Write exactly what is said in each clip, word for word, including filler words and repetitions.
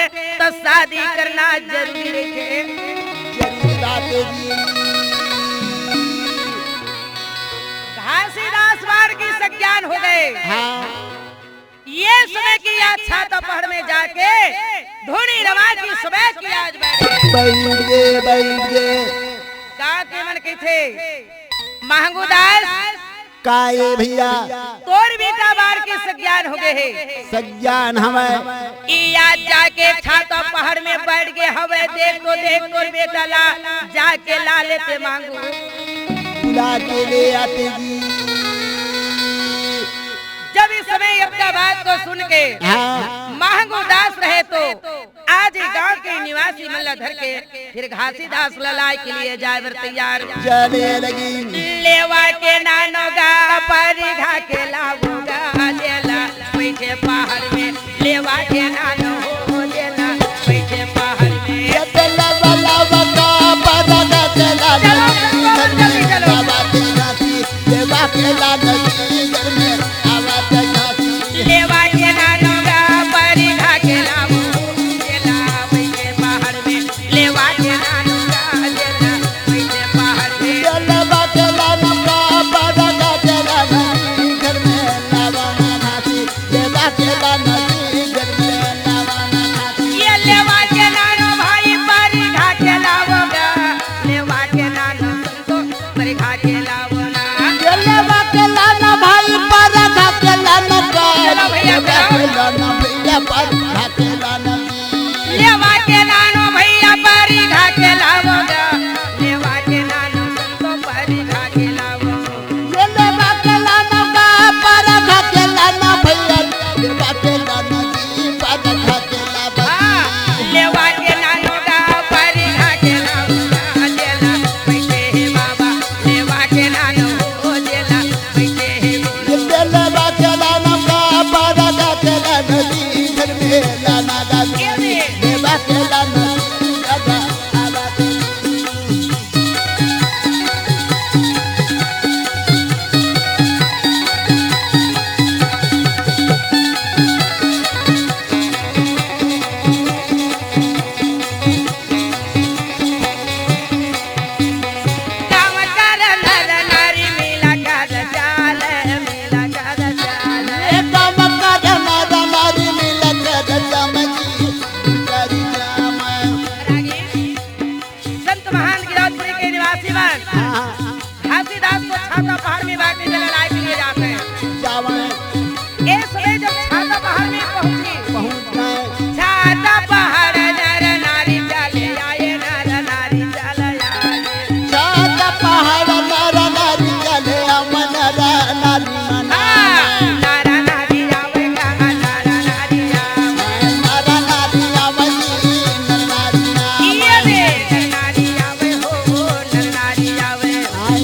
त शादी करना जरूरी रहिथे। जरूरी बात हे जी। घासीदास बार के सज्ञान हो गए। हाँ। ये समय की याद छाता पहाड़ में जाके धुनी रवा की समय की याद बैठ गए। बैठ गए, बैठ गए। गाँव के मन कहिथे, महंगू दास, का ए भैया? तोर बेटा बार के सज्ञान हो गए हे। सज्ञान हवय। ई याद जाके छाता पहाड़ में बैठ गए हवय। देख तो देख तोर बेटा ला, जाके ला लेते महंगू। बुला के ले आते जी। जब इस समय अपना बात को सुन के हाँ। महंगू दास रहे तो आज ही गांव के निवासी मन ला धर के फिर घासीदास ला लाए के लिए जाए बर तैयार। चले लगी। लेवा के नानो गा परिघा के लावो गा जेला बैठे पहाड़ में। लेवा के नानो हो जेला बैठे पहाड़ में। ये तेला वाला वका पता का तेला चलो, चलो, चलो, चलो। बाबा तेरा सी, लेवा के लानो सी, घर में आवा तेरा सी। लेवा के नानो गा परिघा के लावो जेला बैठे पहाड़ में। लेवा के नानो गा जेला बैठे पहाड़ में। लेवा के नानो गा परिघा के लावो घर में लावा ना घासी। लेवा के लानो सी, घर में लावा ना घासी। ये लेवा के नानो भाई परिघा के लावो गा। लेवा के नानो संतो परिघा के लावो ना। ये लेवा के लानो भाई परिघा के लानो गा। चलो भैया, लेवा के चलो। लानो भैया परिघा के लानो। लेवा के नानो भैया परिघा के लावो गा। लेवा के नानो संतो परिघा के लावो। ये लेवा के लानो गा परिघा के लानो भैया। लेवा के लानो जी परिघा के लावो। हाँ, लेवा के नानो गा परिघा के लावो गा। जेला बैठे हे बाबा, लेवा के नानो हो जेला बैठे हे। ये लेवा के लानो गा परिघा के लानो जी घर में लाना गा। ये दे। लेवा के लानो जी गा। काम कर नर नारी मिला कर चाल, मिला कर चाल। ए काम कर नर नारी मिला कर चाल जी, करी जाम। रागी। संत महान गिरौदपुरी के निवासी मन हाँ, हाँ। घासीदास को छाता पहाड़ में बांटने चले लाए के लिए जाते हैं। जावै। ये समय जब छाता पहाड़ में पहुंची, पहुंच गए। छाता पहाड़ नर नारी चले आए, नर नारी चले आए। छाता पहाड़ नर नारी चले आए, नर नारी हाँ, नर नारी आवे गा, नर नारी आवे। नर नारी आवे जी, नर नारी आवे। ये रे, नर नारी आवे हो, नर नारी आवे।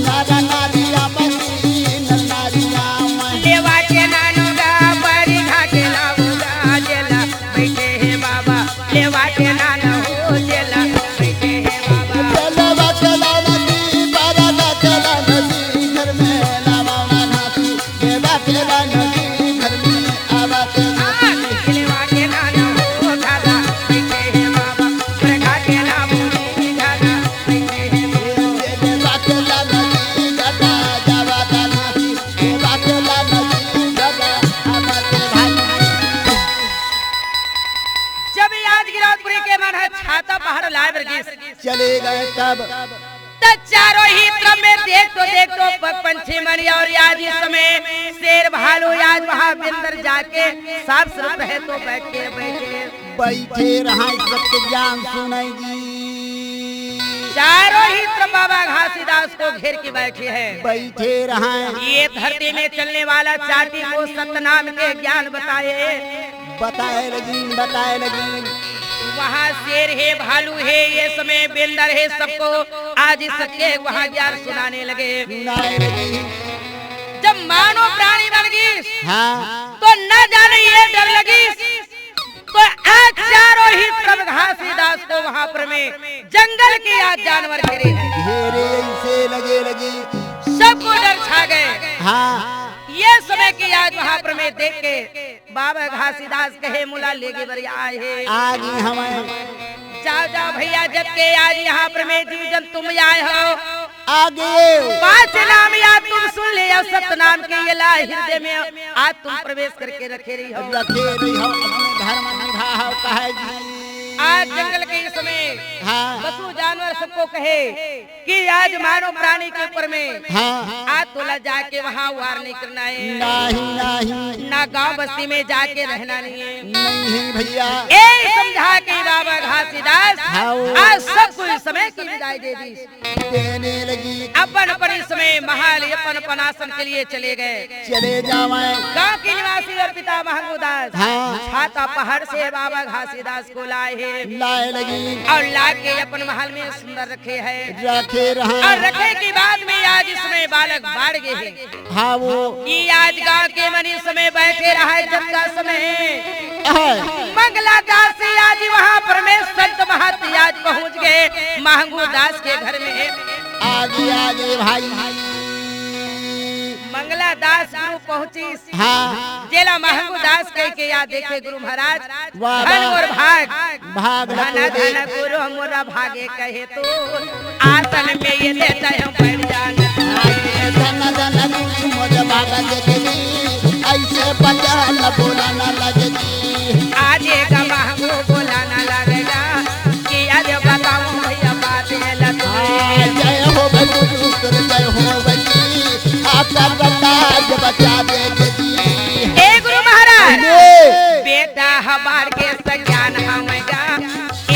नर नारी आवे जी, नर नारी आवे। लेवा के नानो गा, परिघा के लावो गा, जेला बैठे हे बाबा। लेवा के नानो हो, जेला बैठे हे बाबा। लेवा के नानो जी, परिघा के लावो जी, घर में लावा ना घासी। लेवा के लानो जी घर में आवा के हाँ, लेवा के लानो हो दादा, बैठे हे बाबा, बरखा के लावो रे दादा, बैठे हे बाबा। लेवा के लानो जी दादा, जावा दादा जी, लेवा के लानो जी दादा, आवा के भाई। जब ये आज गिरौदपुरी के मन ह छाता पहाड़ लाए बर गिस। चले गए तब त चारों ही तरफ में देख तो, देख तो प-, पंछी मन और आज इस समय शेर भालू आज वहाँ बेंदर जाके साफ सुथरा रहे तो बैठ के बैठे। बैठे रहा सबके ज्ञान सुनाई जी। चारों ही तरफ बाबा घासीदास को घेर के बैठे हैं। बैठे रहा। ये धरती में चलने वाला चाटी को सतनाम के ज्ञान बताए। बताए लगिन, बताए लगिन। वहाँ शेर हे, भालू हे, ये समय बेंदर हे, सबको आज सत्य वहाँ ज्ञान सुनाने लगे। सुनाए लगिन। जब मानव प्राणी बन गई, हाँ। तो न जाने ये डर लगी, तो आज चारों ही तरफ घासीदास को वहाँ पर में जंगल के आज जानवर घेरे हैं। घेरे ऐसे लगे लगी। सबको डर छा गए। हाँ। ये समय की आज वहाँ पर मैं देख के बाबा घासीदास कहे, "मोला लेगे बर आए हे।" आगे हवय। जाओ, जाओ भैया, जब के आज यहाँ पर मैं जीव जंतु में आए हो, आगे। पांच नाम या तुम सुन ले, और सत नाम के ये ला हृदय में आज तुम प्रवेश करके रखे रही हो। रखे रही हो, अपने घर में निभा हो, कहे जी। आज जंगल के इस समय हाँ। पशु जानवर सबको कहे कि आज मानव प्राणी के ऊपर में हाँ। आज तोला जाके वहाँ वार नहीं करना है। नहीं, नहीं। ना गांव बस्ती में जाके रहना नहीं है। नहीं है भैया। ए समझा के बाबा घासीदास हाँ। आज सबको इस समय की विदाई दे दी। देने लगी। अपन अपन इस समय महल, अपन अपन आसन के लिए चले गए। चले जावै। गांव के निवासी और पिता महंगू दास हाँ। छाता पहाड़ से बाबा घासीदास को लाए हैं। लाए लगी। और ला के अपन महल में सुंदर रखे हैं। रखे रहा। और रखे के बाद में आज इसमें बालक बाढ़ गए हैं। हाँ वो। कि आज गांव के मन इस समय बैठे रहा है, जब का समय है। मंगला दास से आज वहाँ पर में संत महंत आज पहुँच गए महंगू दास के घर में। आगे, आगे भाई। मंगला दास गुरु पहुँची। हाँ। जेला महंगू दास कह के या देखे गुरु महाराज। वाह, धन वाह। मोर भाग। भाग धन लगे। धन गुरु मोरा भागे कहे तो आसन में ये देता है बैठ जाना। धन धन गुरु मोर भाग लगे जी, ऐसे बचा न बोला न लगे जी। आज एक महंगू बोला न लगेगा कि आज बताऊं भैया बात ये लगे। जय हो भाई गुरु, जय हो भाई जी, आपका बता बचा दे जी। ए गुरु महाराज, अरे। बेटा हमार के सज्ञान हमैगा,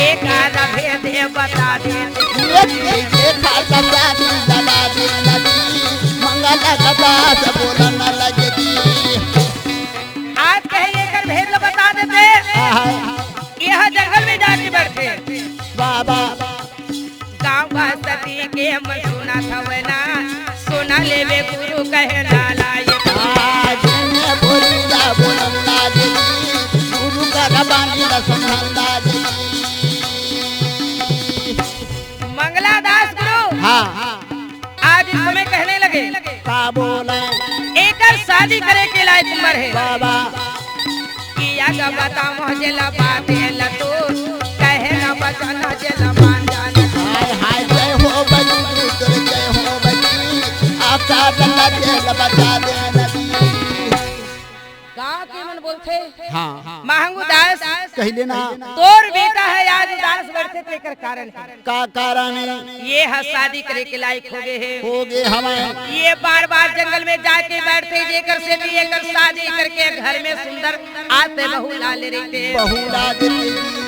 एक आधा भेद है बता दे। ये, ये, ये खाता दादी, दादा दी, दादी, मंगला का दास बोलन लगे जी। आज कहे एकर भेद ल बता देते। आहा। यहाँ जंगल में जाके बैठे। बाबा। गाँव बस्ती के मन सुनत हवय ना, सुना लेबे गुरु कहे ना लाए। आज ने बोली जा बोलन लागे जी, गुरु का रबानी ला सुनन लागे जी। मंगला दास गुरु हाँ। आज इस समय कहने लगे। का बोले? एकर शादी करे के लायक उम्र है। बाबा। किया का बताओ जेला बात है लतू, कहे ना बचन जेला मान जाना। हाय हाय जय हो बजू, तोर जय हो बजू, आपका दल्ला जेल बचा दे नदी। गाँव के मन बोलथे, हाँ। महंगू दास, कहिले ना। तोर बेटा है आज उदास बैठे, तेकर कारण है। का कारण है? ये ह शादी करे के लायक हो गए है। हो गए हवय। ये बार-बार जंगल में जाके बैठते, जेकर से भी एकर शादी करके घर में सुंदर आते बहू ला ले रहिते। बहू ला देते।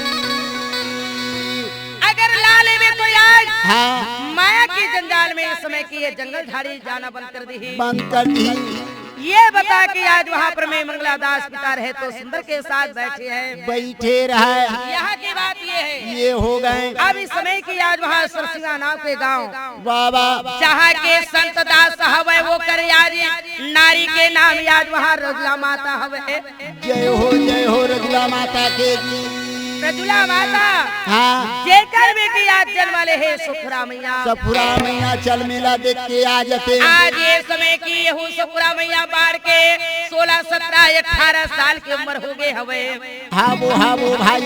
अगर ला लेवे तो आज हाँ। माया के जंजाल में इस समय की ये जंगल झाड़ी जाना बंद कर दी। बंद कर दी। ये बता कि आज वहाँ पर में मंगला दास पिता रहे तो सुंदर के साथ बैठे हैं। बैठे रहे। यहाँ की बात ये है। ये हो गए। अब इस समय की आज वहाँ सरसिंगा नाम के गाँव। बाबा। जहाँ के संत दास हवय वो कर आज नारी के नाम आज वहाँ रजुला माता हवय। जय हो, जय हो रजुला माता के जी। रजुला माता। हाँ। जेकर बेटी आज जन्म ले हे सखुरा मैया। सखुरा मैया चल मेला देख के आ जते। आज ये समय की यहू सखुरा मैया बाढ़ के सोलह, सत्रह, अठारह साल की उम्र हो गए हवे। हाँ वो, हाँ वो भाई।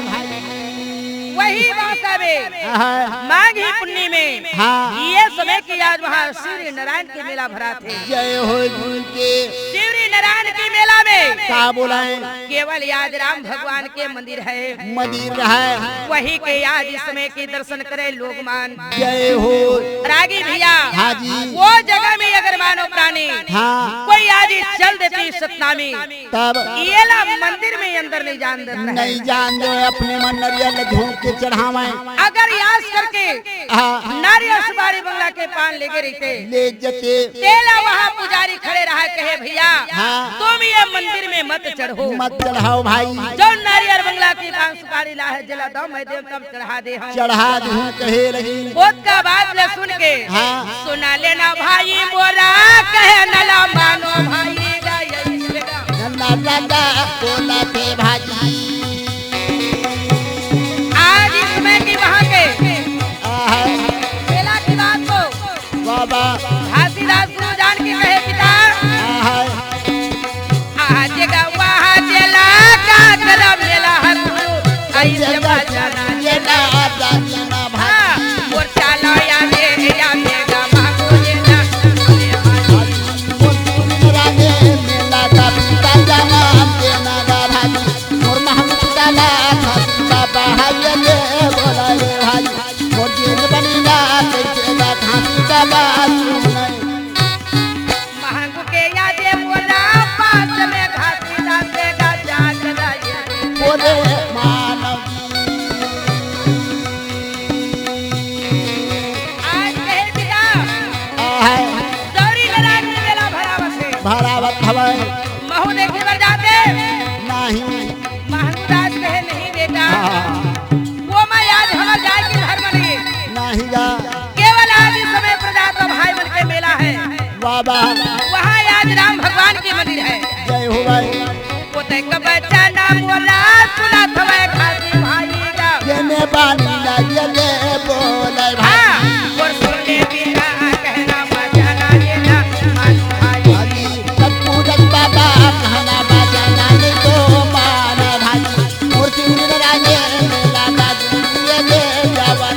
वही मौका में हाँ। माघी पुन्नी में हाँ। ये समय की आज वहाँ सूर्य नारायण के मेला भरा थे। जय हो गुरु के। शिवरी नारायण की मेला में का बोलाए? केवल आज राम भगवान के मंदिर है। मंदिर है। वही के आज इस समय के दर्शन करे लोग मान। जय हो। रागी भैया। हाँ जी। वो जगह में अगर मानव प्राणी हाँ। कोई आज चल देती सतनामी तब एला मंदिर में अंदर नहीं जान देता है। नहीं जान दे, अपने मन नरिया ले झोंक के चढ़ावे। अगर यास करके हाँ। नारियल सुपारी बंगला के पान लेके रहिते। ले जते। तेला वहाँ पुजारी खड़े रहा कहे, "भैया, हाँ। तुम ये मंदिर में मत चढ़ो। मत चढ़ाओ भाई। जो नारियल बंगला के पान सुपारी ला है, जेला दो मैं देव तब चढ़ा दे हम।" चढ़ा दूँ कहे लगी। ओतका बात ल सुन के हाँ। सुना लेना भाई मोरा, कहे न ला मानो भाई गा ये। ना दादा बोला थे भाई। आज इस समय की वहाँ के आहा। मेला की बात को बाबा। घासीदास गुरु जान के कहे, "पिता, आहा। ये ना दादी ना भाई। मोर चाला या दे या दे गा मांगो ये ना। मोर जीवन रागे मेला का पीता जाना देना गा भाई। मोर महंग चाला खासी बाबा हाय ये बोला रे भाई। मोर जीवन बनी ना कैसे ना खासी बाबा सुनाई। महंगू के यादे मोला पास में घासीदास के गा जात रहे। बोले मानव जी। आज कहे बिना आहे। गौरी नारायण के मेला भरावत हे। भरावत हवय। महू देखे बर जाते। नाही। महंगू दास कहे नहीं बेटा। हाँ। वो मैं आज हमर जाए के घर बने। नाही गा। केवल आज इस समय प्रजा का भाई मन के मेला है। वाह, वाह। वहाँ आज राम भगवान के मंदिर है। जय हो भाई। वो तय का बच्चा ना मोला सुना था मैं खासी भाई का। ये ने बानी ना ये ने बोले भाई। हाँ, और सुन ले बिना कहना बचाना ये ना मानो भाई। भाई, सब पूरन बाबा कहना बचाना नहीं तो माना भाई। मूर्ति उड़न राजे मेला का ये ले जावन।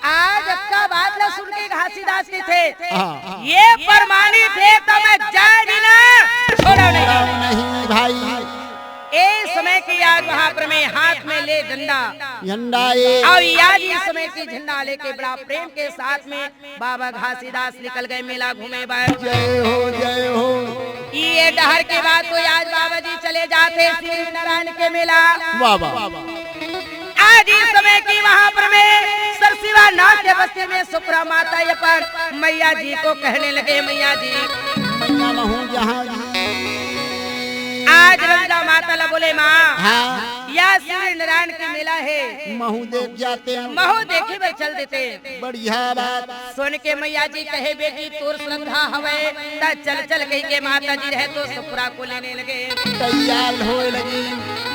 आज अतका बात ला सुन के घासीदास कहिथे, हाँ। ये प्रमाणित हे त मैं जाय बिना छोड़व नहीं। छोड़व नहीं भाई। ए समय के याद महाप्रमे हाथ में ले झंडा। झंडा ए। अउ याद इस समय के झंडा लेके बड़ा प्रेम के साथ में बाबा घासीदास निकल गए मेला घूमे बर। जय हो, जय हो। ये डहर के बाद तो आज बाबा जी चले जाते श्री नारायण के मेला। वाह, वाह। आज इस समय की वहां पर में सरसीवा नाथ के बस्ती में सुपरा माता ये पर मैया जी को कहने लगे, "मैया जी।" मैया महू जहाँ जी। आज रंगा माता ला बोले, "माँ, हाँ। या सूर्य नारायण की मेला है। महू देख जाते हैं। महू देखे बर चल देते।" बढ़िया बात। सुन के मैया जी कहे, "बेटी, तोर श्रद्धा हवय, त चल, चल," कहि के माता जी रहे तो सुपरा को लेने लगे। तैयार होए लगी।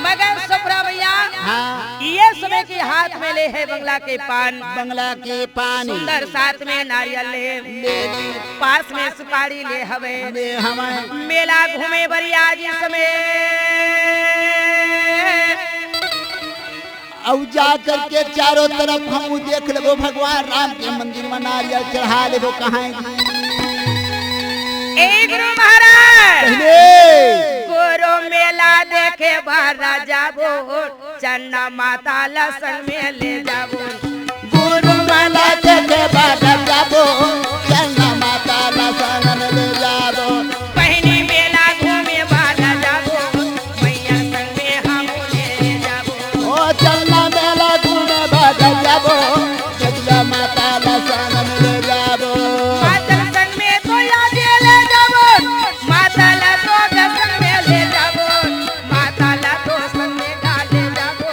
मगर सुपरा मैया, हाँ। ये समय के हाथ में ले है बंगला के पान। बंगला के पान। सुंदर साथ में नारियल ले। ले ली। पास में सुपारी ले हवे। ले हवे। मेला घूमे बर आज इस समय। अउ जा करके चारों तरफ हम देख लेबो, भगवान राम के मंदिर में नारियल चढ़ा लेबो, कहाँ है? ए गुरु महाराज, पहले। गुरु मेला देखे बर जाबो, चंदा माता ला संग में ले जाबो। गुरु मेला देखे बर जाबो, चंदा माता ला संग में ले जाबो। बहिनी मेला घूमे बर जाबो, मैया संग में हम ले जाबो। ओ चंदा मेला घूमे बर जाबो, जगला माता ला संग में ले जाबो। माता ला संग में तो याद ले जाबो, माता ला तो संग में ले जाबो, माता ला तो संग में ले जाबो,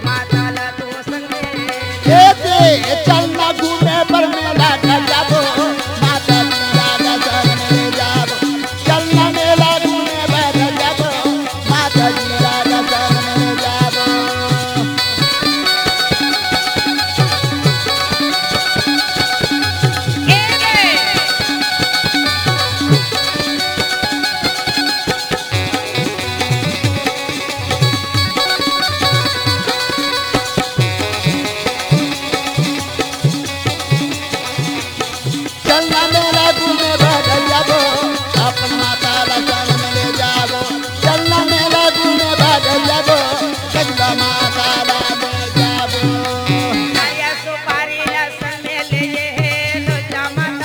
माता ला तो ए दे, चल ना घूमे बर मेला का जाबो, माता जी ला दर्शन ले जाबो। चल ना मेला घूमे बर जाबो, माता जी ला दर्शन ले जाबो। ए दे। चलना मेला घूमे बर जाबो, अपन माता ला संग में ले जाबो। चलना मेला घूमे बर जाबो, जगदा माता ला ले जाबो। नारियल सुपारी ला संग में ले ये हे, लो जामत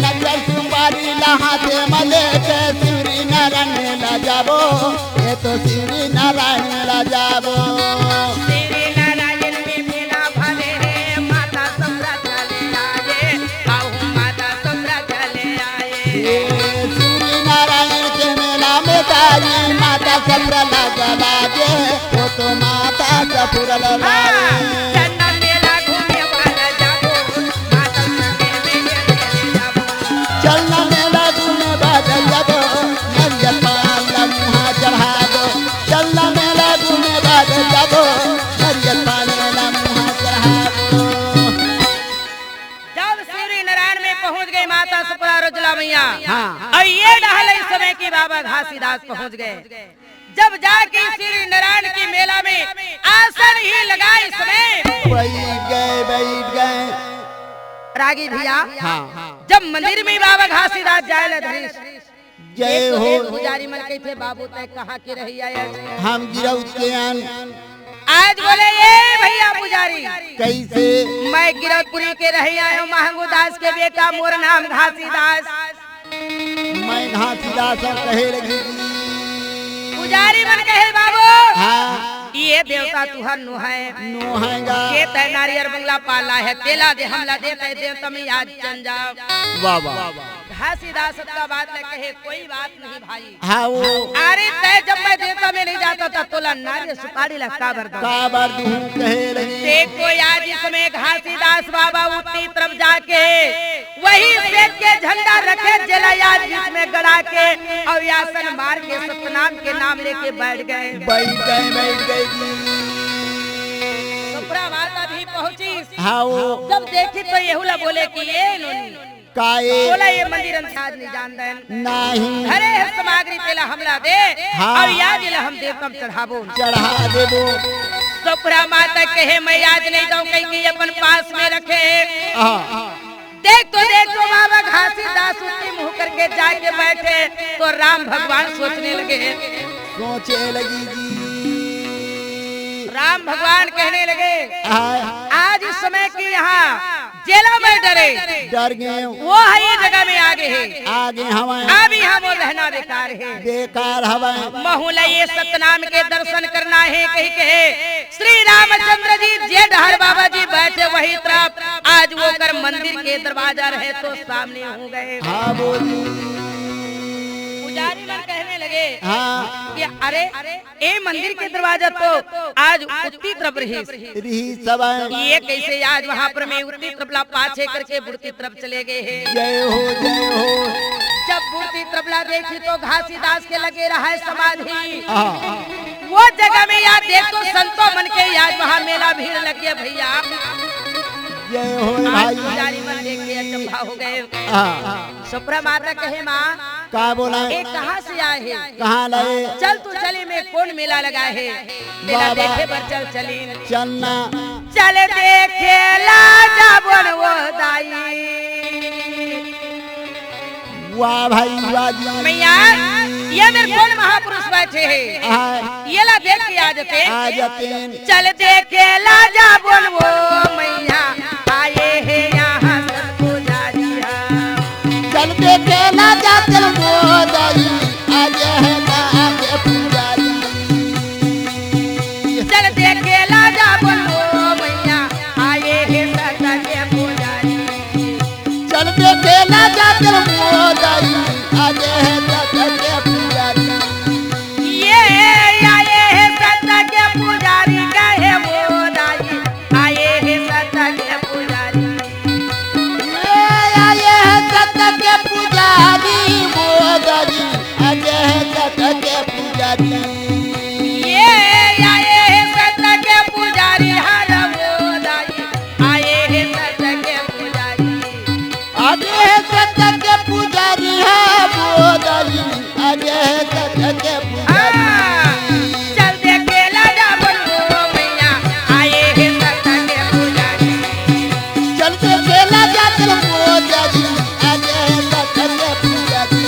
नरियल सुपारी ला हाथे म लेके सूरी नारायण मेला जाबो, ए तो सूरी नारायण मेला जाबो। सूरी नारायण में मेला भरे हे, माता ससुरा चले आए, कहूँ माता ससुरा चले आए। ए सूरी नारायण के मेला में तारी माता ससुरा लगा लागे, ओ तो माता ससुरा लगा लागे। हाँ, चंदन चलना मेला घूमे बादल जाबो, नरियर पान ला मुहा चढ़ाबो। चलना मेला घूमे बादल जाबो, नरियर पान ला मुहा चढ़ाबो। जब शिवरीनारायण में पहुंच गई माता सुपरा रजुला मैया, हाँ। और ये डहल इस समय की बाबा घासीदास पहुंच गए। जब जाके शिवरीनारायण की मेला में आसन ही लगा इस समय बैठ गए, बैठ गए। रागी भैया, हाँ। जब मंदिर में बाबा घासीदास जाए ला धरीस, जय हो। पुजारी मन कहिथे, "बाबू तय कहाँ के रही आया?" हम गिरौद के आन। आज बोले, "ए भैया पुजारी, कैसे? मैं गिरौदपुरी के रही आयो, महंगू दास के बेटा, मोर नाम घासीदास।" मैं घासीदास कहे लगी। पुजारी मन कहे, "बाबू, हाँ। ये देवता तुहर नोहय। नोहय गा। ये तय नारियर बंगला पाला है, तेला दे, हमला दे, तय देवता में आज चल जाओ।" वाह, वाह। घासीदास सबका बात ले कहे, "कोई बात नहीं भाई।" हाँ, वो। अरे, तय जब मैं देवता में नहीं जाता था, तोला नारियर सुपारी ला काबर दूं? काबर दूं कहे लगी। देखो, आज इसमें घासीदास बाबा उत्ती तरफ जाके वही सेठ के झंडा रखे, जेला आज बीच में गड़ा के और आसन मार के सतनाम के नाम लेके बैठ गए। बैठ गए, बैठ गए जी। सुपरा माता भी पहुंची। हाँ, वो। जब देखी तो यहू ला बोले कि ये नोनी, काहे? बोला, "ये मंदिर हम आज नहीं जान देन।" नहीं। घरे है सामग्री, तेला हमला दे, हाँ। और याद इला हम देवता में चढ़ाबो। चढ़ा देबो। सुपरा माता कहे, "मैं आज नहीं दूं," कहीं के अपन पास में रखे। हाँ। देख तो, देख तो बाबा घासीदास उत्ती मुंह करके जाके बैठे, तो राम भगवान सोचने लगे। सोचे लगी जी। राम भगवान कहने लगे, हाँ। आज इस समय की यहाँ जेला में डरे। डर गए। वो है ये जगह में आगे है। आगे हवय। अब यहाँ वो रहना बेकार है। बेकार हवय। महू ला ये सतनाम के दर्शन करना है कही के श्री रामचंद्र जी जे डहर बाबा जी बैठे वही तरफ आज वो कर मंदिर के दरवाजा रहे तो सामने हो गए। हाँ बोली। पुजारी मन कहने लगे हाँ। कि अरे ए मंदिर के दरवाजा तो आज उत्ती तरफ रही। रही सब। ये कैसे आज वहाँ पर मैं उत्ती तरफ ला पाछे करके बुढ़ती तरफ चले गए हैं। जय हो, जय हो। जब बुढ़ती तरफ ला देखी तो घासीदास के लगे रहा है समाधि। हाँ। वो जगह में याद देख तो संतो मन के याद वहाँ मेला भीड़ लग गया भैया। जय हो आज भाई। पुजारी मन देख के अचंभा हो गए। हाँ। सुपरा माता कहे, "माँ, का बोला? ए कहाँ से आए है? कहाँ लाए? चल तू चली में कौन मेला लगा है, तेला बाबा। देखे बर चल चली।" चलना। चल देखे ला जाबो न वो दाई। वाह भाई, वाह जी। मैया, ये मेर कौन महापुरुष बैठे हैं? हाँ। ये ला देख के आ जाते। आ जाते। चल देखे ला जाबो न वो मैया, आए हे यहाँ सत पुजारी हा। चल देखे ला जाबो न वो दाई, आए हे यहाँ के पुजारी। चल देखे ला जाबो न वो मैया, आए हे सत के पुजारी। चल देखे ला जाबो न वो दाई, आए हे सत के पुजारी। ये आए हे सत के पुजारी, कहे वो दाई, आए हे सत के पुजारी। ये आए हे सत के पुजारी, वो दाई, आए हे सत के पुजारी। ये आए हे सत के पुजारी, हर वो दाई, आए हे सत के पुजारी। आगे है सत के पुजारी, हाँ, वो दाई। आगे है सत के पुजारी। हाँ, चल देखे ला जाबो न वो मैया, आए हे सत के पुजारी। चल देखे ला जाबो न वो दाई, आगे है सत के पुजारी।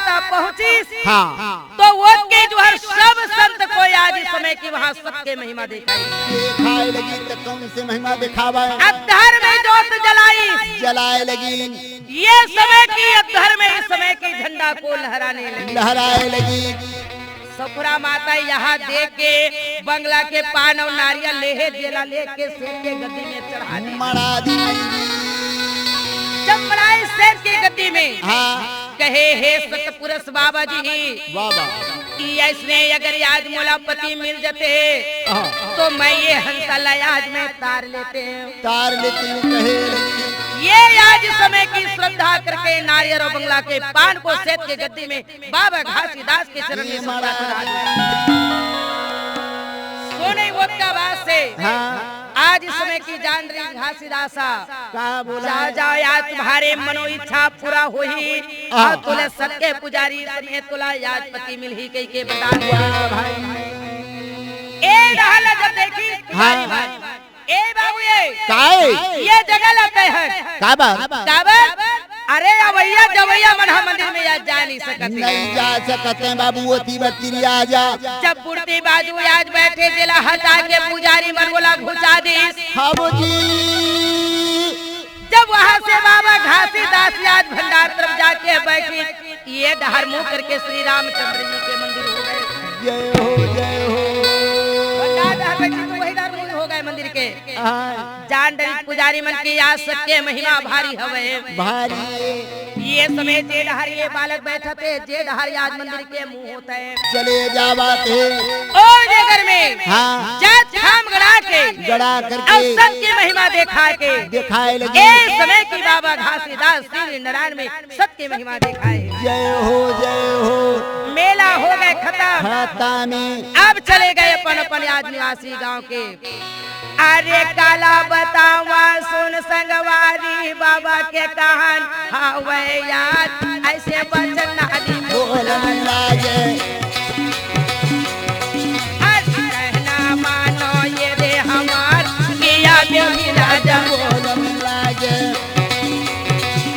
पहुंचिस, हाँ। तो ओतके जो हर सब संत को आज इस समय की वहाँ सत्य महिमा देखाई। देखाए लगी त कौन से महिमा देखावा? अधर में जोत जलाई। जलाए लगी। ये समय की अधर में इस समय की झंडा को लहराने लगी। लहराए लगी। सखुरा माता यहाँ देख के बंगला के पान और नारियल लेहे जेला लेके सेठ के गद्दी में चढ़ा दी। मड़ा दी। जब मड़ाए सेठ के गद्दी में, हाँ। कहे, "हे सतपुरुष बाबा जी, वाह, वाह। कि ऐसने अगर आज मोला पति मिल जाते, हाँ। तो मैं ये हंसा ला आज मैं तार लेते।" तार लेते कहे। ये आज समय की श्रद्धा करके नारियल और बंगला के पान को सेठ के गद्दी में बाबा घासीदास के चरण में ये समर्पण महाराज। करा दे। सोने वोट का बात से हाँ। आज इस समय की जान रही घासीदासा। का बोला जा, है? जाओ, आज तुम्हारे मनो इच्छा पूरा होही। हाँ। और तोला सत्य पुजारी समेत तोला आज पति मिलही कहिके वरदान दे। वाह भाई। ए डहर ला जब देखी पुजारी हाँ। भाई, ए बाबू, ए काहे? ये जगह ला तय है। काबर? काबर? अरे अवैया जवैया मन ह मंदिर में आज जा नहीं सकत है। नहीं जा सकत है बाबू, ओती बत्ती आ जा। जब पुरती बाजू आज बैठे जेला हटा के पुजारी मन ओला घुसा दिस। हाँ जी। जब वहाँ से बाबा घासीदास आज भंडार तरफ जाके बैठी, ये डहर मुंह करके श्री रामचंद्र जी के मंदिर हो गए। जय हो, जय हो। भंडार डहर बैठी तो वही डहर मुंह हो गए मंदिर के। हाँ। जान डरी पुजारी मन की आज सत्य महिमा भारी हवे। भारी। ये समय जे डहर ये बालक बैठत हे, जे डहर आज मंदिर के मुंह होत हे। चले जावत हे। ओ नगर में हाँ। जात धाम गड़ा के गड़ा करके और सत्य महिमा देखा के दिखाए लगे। ए समय की बाबा घासीदास श्री नारायण में सत्य महिमा देखा है। जय हो, जय हो। मेला हो गए खत्म। खत्म। अब चले गए अपन अपन आज निवासी गांव के। अरे काला बतावा सुन संगवारी बाबा के कहन हवे यार, ऐसे वचन नारी बोलन लागे। आज कहना मानो ये रे हमार, किया बेटी राजा बोलन लागे।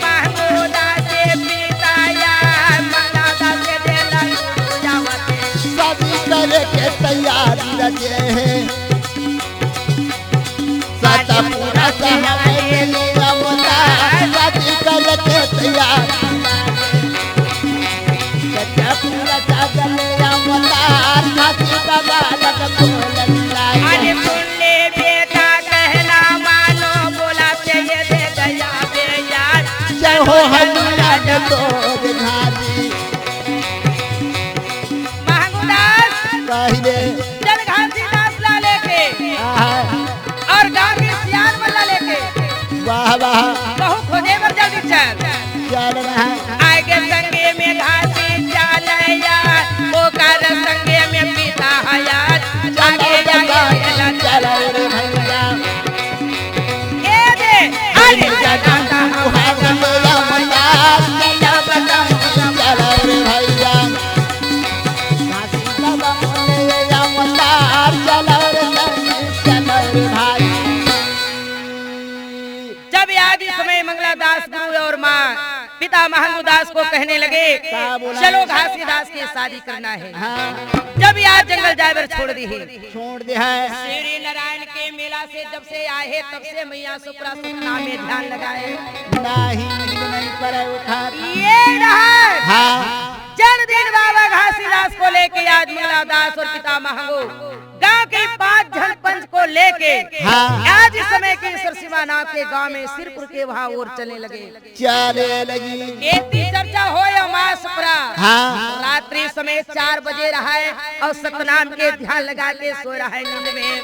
महमूदा से पिता यार, मनादा से देला गुरु जावते। शादी करे के तैयारी रचे हैं। सतपुरा से हमें नियमता, शादी करे के तैयारी। सतपुरा से हमें नियमता, शादी बाबा लग बोलन लागे। अरे सुन ले बेटा कहना मानो, बोला से ये दे दया दे यार। जय हो हनुमान तोर घारी। महंगूदास कही दे। चल घासीदास ला लेके आहा। और गांव के सियान मन ला लेके। वाह, वाह। बहू खोजे बर जल्दी चल। चल रहा। आगे संगे में घासी चालैया, ओकर संगे में पिता हयात। आगे जाए चलो रे भैया। ए दे, अरे जगन मुहार में अवतार, चलो रे भैया। घासी बाबा मोले अवतार, चलो रे, चलो रे भाई। जब याद इस समय मंगला दास गुरु और माँ पिता महंगू दास को कहने लगे, का बोला? "चलो घासीदास की शादी करना है।" हाँ। जब याद जंगल जाए बर छोड़ दी है। छोड़ दे है। श्री नारायण के मेला से जब से आए हैं, तब से मैया सुपरा सपना में ध्यान लगाए। नहीं, नहीं पड़े उठा। ये रहा। हाँ। जन दिन बाबा घासीदास को लेके आज मंगला दास और पिता महंगू गांव के पांच झन पंच को लेके हाँ। आज इस समय के सरसीमा नाम के गांव में सिरपुर के वहां ओर चलने लगे। चले लगी। एती चर्चा होय अमास परा। हाँ। रात्रि समय चार बजे रहा है और सतनाम के ध्यान लगा के सो रहा है नींद में।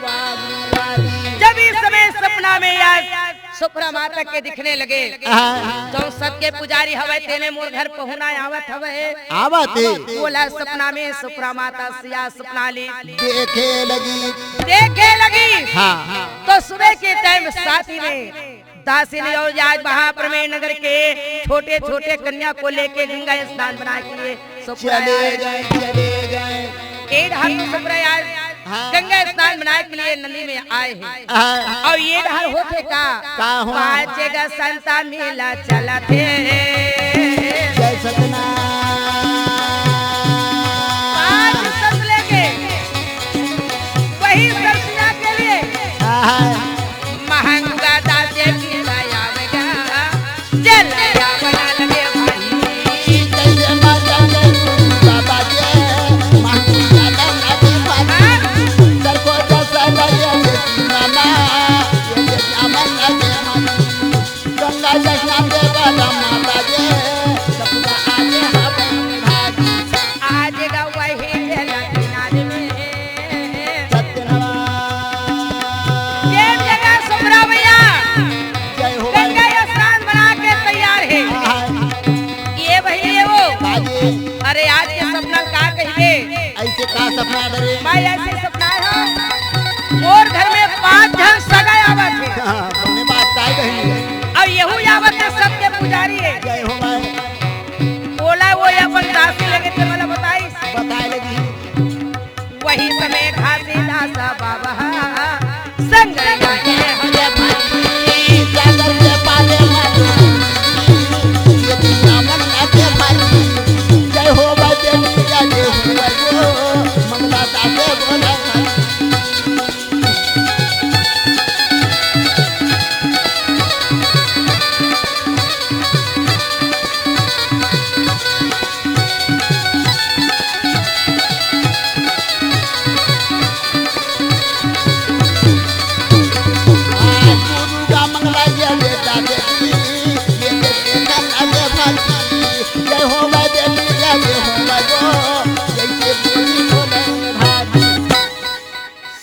वाह, वाह। जब इस समय सपना में यार सुपरा माता के दिखने लगे, हाँ। जो सत के पुजारी हवे तेने मोर घर पहुना आवत हवे। आवत है। बोला सपना में सुपरा माता सिया सपना ली। देखे लगी। देखे लगी। हाँ। तो सुबह के टाइम साथी में दासिन और आज महाप्रमेय नगर के छोटे-छोटे कन्या को लेके गंगा स्नान बना के लिए सुपरा चले आए। गए, चले गए। ए ढालू सुपरा आज हाँ। गंगा स्नान बनाए के लिए नदी में आए हैं। हाँ। और ये ढाल होते का? का हो? पाँच ग संता मेला चलत हे। जय सतना। अरे आज के सपना का कहिबे? अइसे का सपना डरे? मैं अइसे सपना हे, मोर घर में पांच झन सगा आवत हे। हाँ, बने बात ताई बहिनी। अउ यहू आवत हे, सबके पुजारी हे। जय हो माय। बोला वो अपन दासी लगे ते मला बताइस। बताए लगी। वही समय घासीदास बाबा संग जय हो भाई, जय हो, मंगला दास बोला।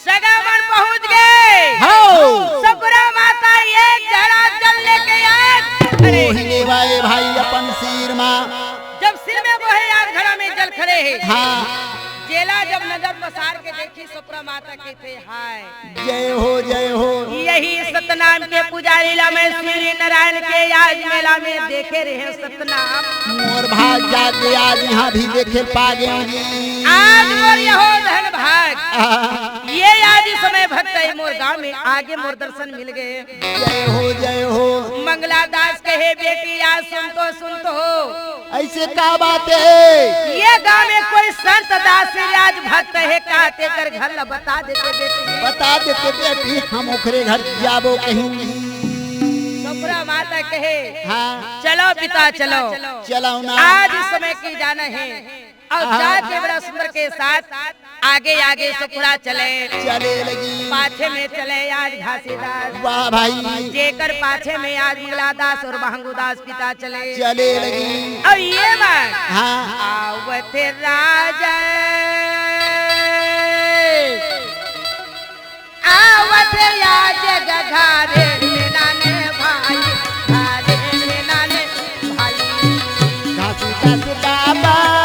सगा मन पहुंच गे। हौ। सपुरा माता एक घड़ा जल लेके आए। अरे। ओही लेवा ए भाई अपन सिर मा। जब सिर में बोहे यार घड़ा में जल खड़े हे। हाँ। जेला जब नजर पसार के देखी सपुरा माता के थे हाय। जय हो, जय हो। यही सतनाम के पुजारी ला मैं सूर्य नारायण के आज मेला में देखे रहे सतनाम। मोर भाग जागे आज यहाँ भी देखे पागे जी। आज मोर यहो धन भाग। आहा। ये आज समय भक्त हे मोर गांव में आगे मोर दर्शन मिल गए। जय हो, जय हो। मंगला दास कहे, "बेटी, आज सुन तो, सुन तो हो।" अइसे का बात हे? ये गांव में कोई संत दास राज भक्त हे का? तेकर घर ला बता देते बेटी। बता देते बेटी, हम ओकरे घर जाबो कहीं। सपुरा माता कहे, हाँ। "चलो पिता, चलो।" चलो ना। आज इस समय की जाना हे। अउ हाँ। जात के बड़ा सुंदर के साथ आगे आगे सपुरा चले। चले लगी। पाछे में चले आज घासीदास। वाह भाई। जेकर पाछे में आज मंगलादास अउ महंगूदास पिता चले। चले लगी। अउ ये बात हाँ। आवत राजा, आवत या जग घारे में नाने भाई, घारे में नाने भाई। घासी घास बाबा,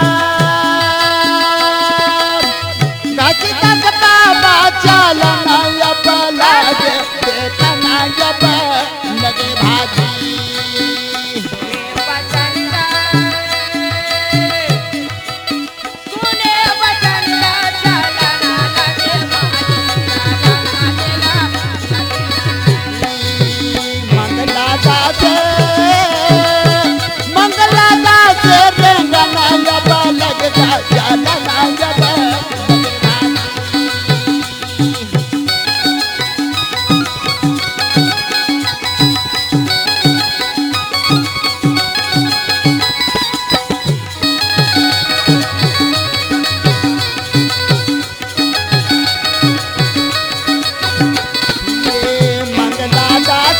घासी घास बाबा, चल ना अब लगे, देख ना अब लगे भाजी। मंगला दास, मंगला दास, रेंगना जब लगता, चलना जब मंगला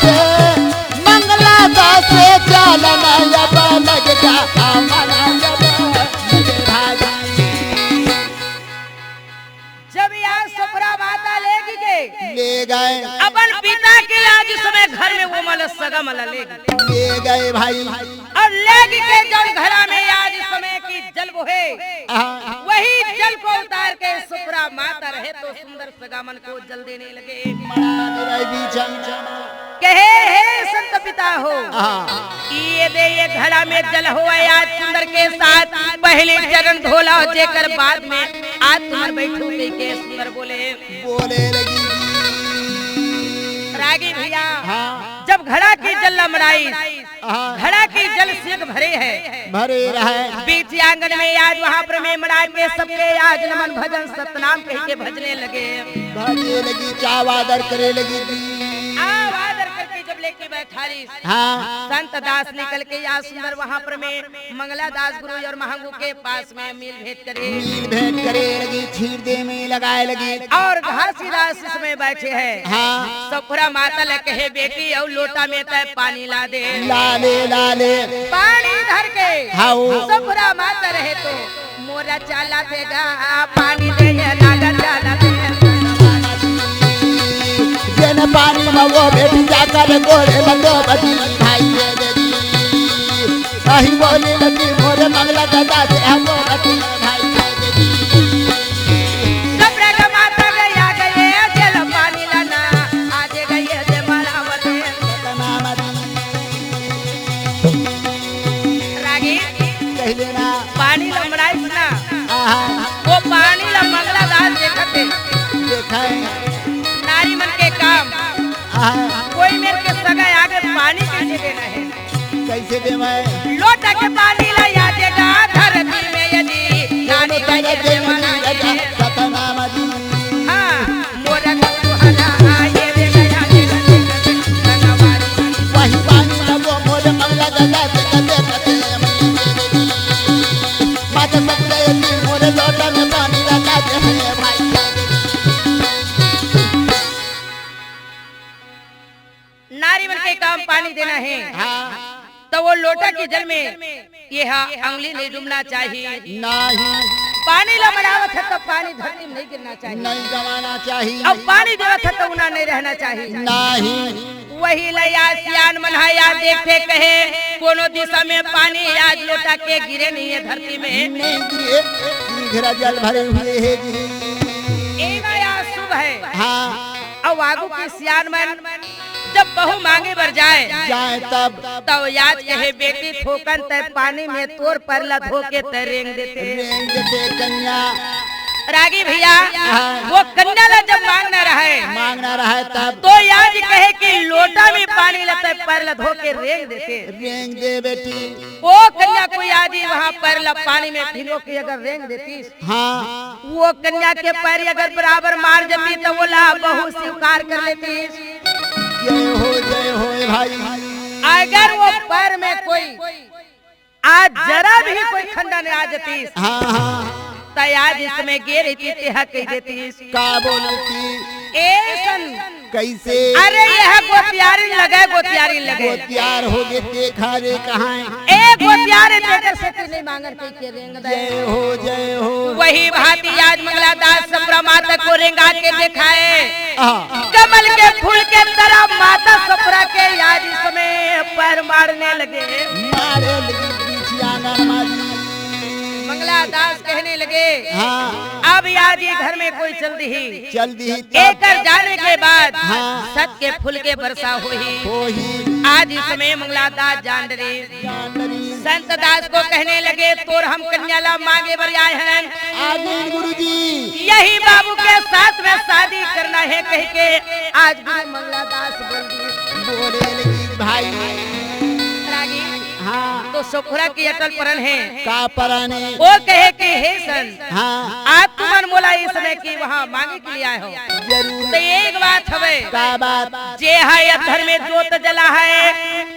दास, मंगला दास, चलना अब लग जा, आमना अब लग भागी। जब यार सपुरा माता ले गे, ले गए। अपन पिता के आज समय घर में वो मला सगा मला ले गे। ले गए भाई। अउ ले गे के जउन घड़ा में आज समय की जल बोहे, हाँ। वही जल को उतार के सपुरा माता रहे तो सुंदर सगा मन को जल देने लगे। कहे, "हे संत पिता हो, हाँ। ये दे, ये घड़ा में जल हो, आज सुंदर के साथ पहले चरण धोला, जेकर बाद में आज तुमन बैठो," कहि के सुंदर बोले। बोले लगी। रागी भैया, हाँ। जब घड़ा के जल ला मड़ाई, हाँ। घड़ा के जल सींग भरे हे। भरे रहे। बीच आंगन में आज वहाँ पर में मड़ा के सबके आज नमन भजन सतनाम कहि के भजने लगे। भजने लगी, चाव आदर करे लगी जी। आव आदर करके जब लेके बैठारी। हाँ। संत दास निकल के आज सुंदर वहाँ पर में मंगला दास गुरु अउ महंगू के पास में मिल भेंट करे। मिल भेंट करे लगी, छीर दे में लगाए लगी। अउ घासीदास इसमें बैठे हे। हाँ। सपुरा माता ले कहे, "बेटी, अउ लोटा में तय पानी ला दे।" ला ले, ला ले। पानी धर के। हाँ। सपुरा माता रहे तो, "मोरा चाला थे गा, पानी दे दे, नागर चाला थे।" जेन पानी में वो बेटी जाकर गोड़े लगे बदी भाई ये दे दी। अही बोली लगी मोरे मंगला दादा दे हमो रति भाई। सब रे ग माता गया गए, चल पानी लाना, आज गए दे मरावते। सतनाम दी। रागी, कह देना। पानी ल मड़ाइस ना। आहा। वो पानी ल मंगला दास देखत हे। देखा है। नारी मन के काम। आहा। कोई मेर के सगा आगे पानी कइसे देना हे? कइसे देवय? लोटा के पानी ल या देगा धरती में यदि, नारी मन के देवना हे। सतनाम दी। हाँ। मोर कुहरा आए रे गया रे सनवारी। वही पानी ल वो मोर मंगला दादा दे दे दे। माता सतनाम दी, मोर लोटा में पानी लगा दे भाई। नारी मन के काम पानी देना हे। हाँ। त वो लोटा के जल में ये हा अंगली नहीं डूबना चाहिए। नहीं। पानी ला मड़ावत हे त पानी धरती में नहीं गिरना चाहिए। नहीं गवाना चाहिए। अब पानी देवत हे त उना नहीं रहना चाहिए। नहीं। वही ला या सियान मन हा या देखथे कहे कोनो दिशा में पानी आज लोटा के गिरे नहीं हे धरती में। नहीं गिरे, शीघ्र जल भरे हुए हे जी। एमा या शुभ हे। हाँ। अउ आगू के सियान मन जब बहू मांगे बर जाए, जाए तब। तब याज कहे, "बेटी थोकन तय पानी में तोर पर ल धो के तय रेंग देते।" रेंग देते कन्या। रागी भैया, हाँ। वो कन्या ला जब मांगना रहे, मांगना रहे तब। तो याज कहे कि लोटा में पानी ल तय पर ल धो के रेंग देते। रेंग दे बेटी। ओ कन्या को याज ही वहाँ पर ल पानी में भिगो के अगर रेंग देती, हाँ। वो कन्या के पैर अगर बराबर मार जती त ओला बहू स्वीकार कर लेती। जय हो, जय हो ए भाई। अगर वो पैर में कोई आज जरा भी कोई खंडन आ जतीस, हाँ, हाँ। त आज इसमें गे रहिती तेहा कह देतीस। का बोलती? ए सन कइसे? अरे, ये गोतियारिन लगे, गोतियारिन लगे। गोतियार होगे, देखा रे कहाँ हे? ए, गोतियार हे, तेकर सेती नहीं मांगन कहिके रेंग दे। जय हो, जय हो। वही भांति आज मंगला दास सपुरा माता को रेंगा के देखाए। हाँ। कमल के फूल के तरह माता सपुरा के आज इसमें पैर मारने लगे। मारे लगी बीच आंगन मारी। मंगला दास कहने लगे, हाँ। अब आज ये घर में कोई चल दी। चल दी तब। एकर जाने के बाद हाँ। सत के फूल के वर्षा होही। होही। आज इसमें मंगला दास जान डरे। जान डरे। संत दास को कहने लगे, "तोर हम कन्या ला मांगे बर आए हन।" आ गए गुरुजी। यही बाबू के साथ में शादी करना हे कहिके आज गुरु मंगला दास बोल दिए। बोले लगी भाई। रागी। हाँ। तो सखुरा के अटल परन हे। का परन हे? वो कहे कि हे संत, हाँ। आज तुमन मोला इस समय की वहाँ मांगे के लिए आए हो। जरूर। तो एक बात हवे। का बात? जे हा अधर में जोत जला हे।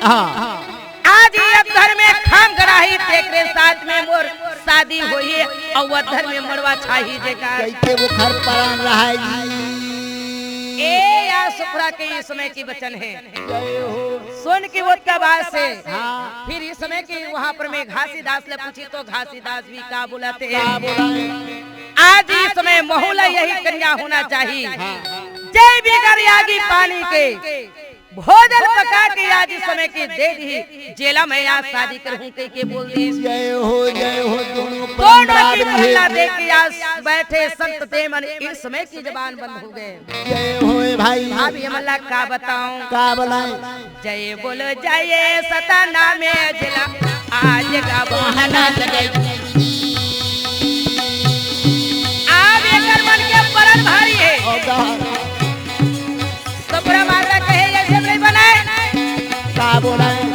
हाँ। आज ही अधर में खाम गड़ा ही, तेकरे साथ में मोर शादी होही, अउ अधर में मड़वा छाही जेकर। कहिके वो घर परान रहा है जी। ए या सखुरा के इस समय की वचन हे। जय हो। सुन के वो तबास से हाँ। फिर इस समय की वहाँ पर में घासीदास ले पूछी तो घासीदास भी का बोलत हे? का बोला है? आज इस समय महू ला यही कन्या होना चाहिए। हाँ। जय बिगर यागी पानी के भोजन पका के आज इस समय की दे दी, जेला मैं आज शादी करहूँ कहिके बोल दी। जय हो, जय हो, दोनों दोनों की परम परला दे के आज बैठे संत देव मन इस समय की जबान बंद हो गए। जय होए भाई। अब ये मन ला का बताऊं? का बोलाएं? जय बोलो जय सतनाम जिला, आज का बहाना लगे। अब एकर मन के परन भारी हे। और का? सपुरा माता कहे, "ऐसे नहीं बनाए।" का बोलाएं?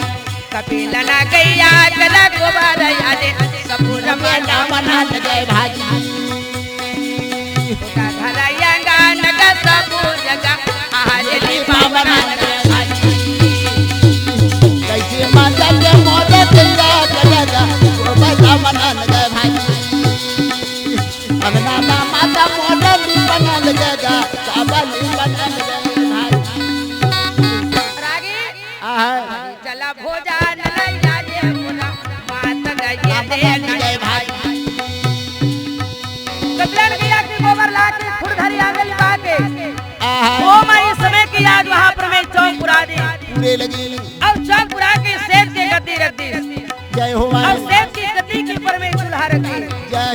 कपिल ना गैया चला गोबर आले, सपुरा माता मना लगे भाई। धरयंगा नगा सबू जगा, आज भी पावना नगा भाई। कैसे माता के मोरे दिया जगा, वो बजा मना नगा भाई। अंगना ना माता मोरे ली बना लगेगा, काबा ली बना लगेगा भाई। रागी। आहा। चला भोजन लैया जे मोरा, मात गइया दे गए भाई। कपिलन गैया के गोबर ला के खुर धरी आंगन लिपा के। आहा। वो माई समय की आज वहाँ पर में चौक पुरा दी। पूरे लगी। अब चौक पुरा के सेठ के गद्दी रख दी। जय हो माई। अब सेठ की गद्दी के ऊपर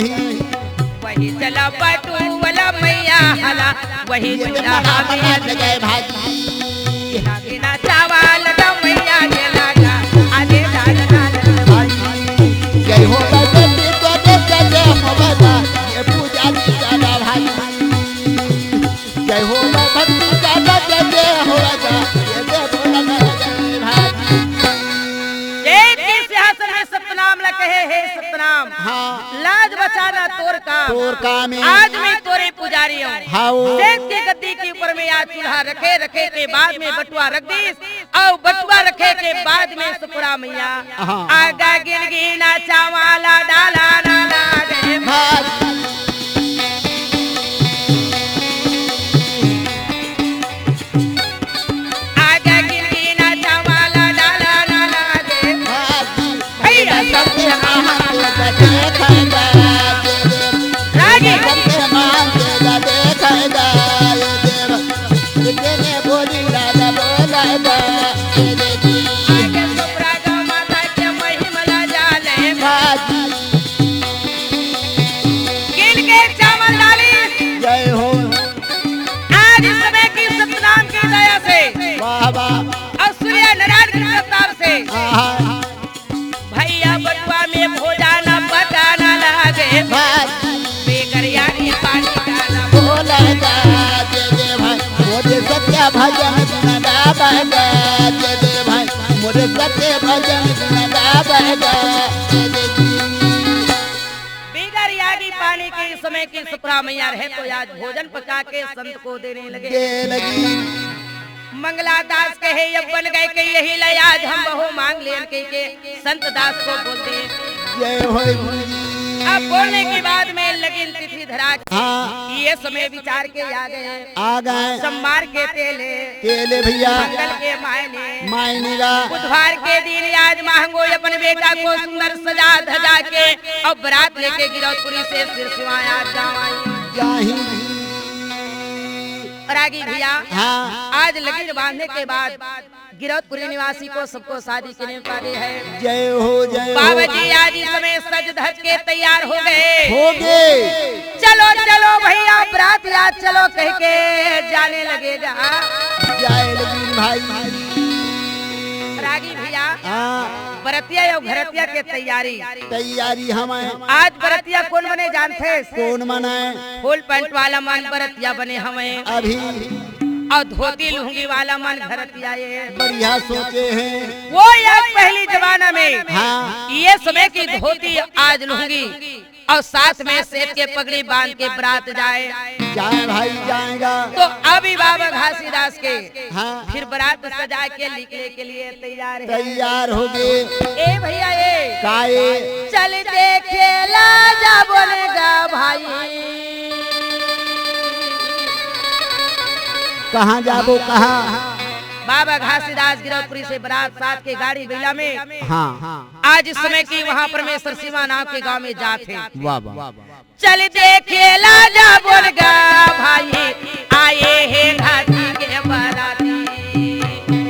वही चला बटुवला मैया हला, वही ये चूल्हा मना में बना जय भाजी। बिना चावल का मैया के लागा, आगे लागा, लागा। भाजी। जय हो भगवती, जय जय जय हो भगवान, ये पूजा की ज्यादा भाजी। जय हो भगवती, ज्यादा जय जय हो राजा, ये जय बोला जय भाजी। एक ही सिंहासन में सतनाम ला कहे, हे सतनाम। हाँ। लाज बचाना तोर काम। तोर काम है। आज मैं तोरे पुजारी हूँ। हाँ, वो। सेठ के गद्दी के ऊपर में आज चूल्हा रखे, रखे के बाद में बटुआ रख दीस, अउ बटुआ रखे के बाद में सुपरा मैया। हाँ। आगा गिनगिना चावला डाला ना लागे। भाजी। आगा गिनगिना चावला डाला ना लागे। भाजी। भैया सबके हाथ में देखा रागी। सबके हाथ में देखा। तेने बोली राजा बोला दा, तेरे जी। आगे सुपरा गा माता के महिमा ला जाले। भाजी। गिन के चावल डाली। जय हो। आज इस समय की सतनाम की दया से वाह, वाह। और सूर्य नारायण के प्रताप से आहा। भैया बटुआ में भोजन पकाना लागे। भाजी। बेगरिया के पानी डाला। बोला दा, दे दे भाई, मोरे सत्य भजन सुना दा, दे दे भाई, मोरे सत्य भजन सुना दा, दे दे। बेगरिया के पानी के समय की सुपरा मैया रहे तो आज भोजन पका के संत को देने लगे। दे लगी। मंगला दास कहे, "अब बन गए के यही ले, आज हम बहू मांग लेन," कह के संत दास को बोल दे। जय हो गुरु जी। अब बोलने के बाद में लगिन तिथि धरा के हाँ। ये समय विचार के आ गए। आ गए। सोमवार के तेले। तेले भैया। मंगल के मायने। मायने गा। बुधवार के दिन आज महंगो अपन बेटा को सुंदर सजा धजा के और बारात लेके गिरौदपुरी से सिरसिवा आज जावाई। जाही। और आगे भैया, हाँ। आज लगिन बांधने के बाद गिरौदपुरी निवासी को सबको शादी के न्योता दे है। जय हो, जय हो। बाबा जी आज इस समय सज धज के तैयार हो गए। हो गए। चलो, चलो भैया, बारात आज चलो कह के जाने लगेगा। जाए लगिन भाई। रागी भैया, हाँ। बरतिया और घरतिया के तैयारी। तैयारी हमें। आज बरतिया कौन बने जानथे? कौन बने? फुल पैंट वाला मन बरतिया बने हमें। अभी। और धोती लुंगी वाला मन घरतिया ये। बढ़िया सोचे हैं। वो याद पहली जमाना में। हाँ। ये समय की धोती आज लुंगी। और साथ में सेठ के पगड़ी बांध के बारात जाए। जाए भाई, जाएगा। तो अभी बाबा घासीदास के हाँ। फिर बारात सजा के निकले के लिए तैयार है। तैयार हो गए। ए भैया, ए। का ए? चल देखे ला जा बोलेगा भाई। कहाँ जाबो, कहाँ? बाबा घासीदास गिरौदपुरी से बारात साथ के गाड़ी बैला में। हाँ। आज इस समय की वहाँ परमेश्वर सिवा नाम के गांव में जात है। वाह, वाह। चल देखे ला जा बोलेगा भाई, आए हैं घासी के बाराती।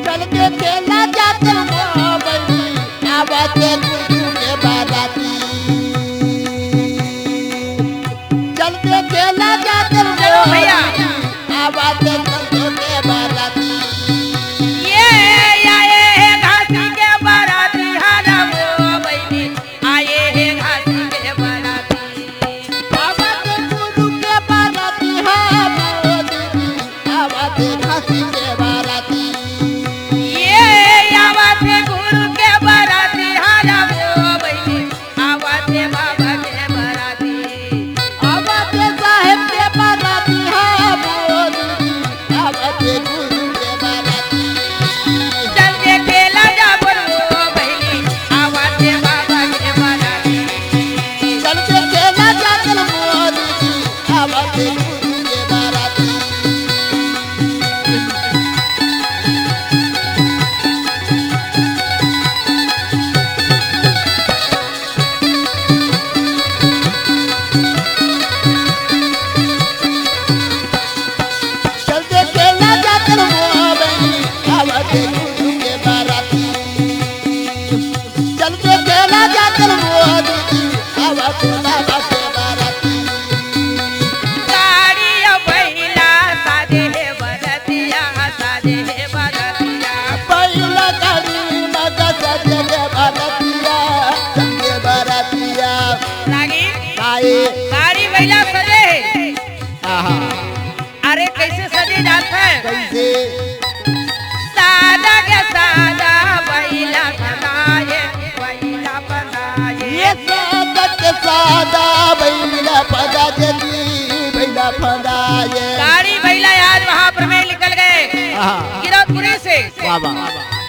चल देखे ला जा तेरे मोबाइल, आवाज गुरु के बाराती। चल देखे ला जा तेरे चलो भैया। आवाज गुरु के बाराती। ये आए हैं घासी के बाराती, हाँ ना वो बहिनी। आए हे घासी के बाराती। आवत गुरु के बाराती, हाँ, मोदी। आवत घासी के बाराती। ये आवत गुरु के बाराती, हाँ, रामो बहिनी। आवत बाबा के बाराती। आवत साहेब के बाराती, हाँ, मोदी। आवत गुरु के बाराती। चल देखे ला जा बोलो बहिनी, आवत बाबा के बाराती। चल देखे ला जा बोलो मोदी, आवत गुरु के बाराती। सादा के सादा बैला फदा देती, बैला फदा ये। गाड़ी बैला आज वहां पर में निकल गए। हाँ। गिरौदपुरी से। वाह, वाह।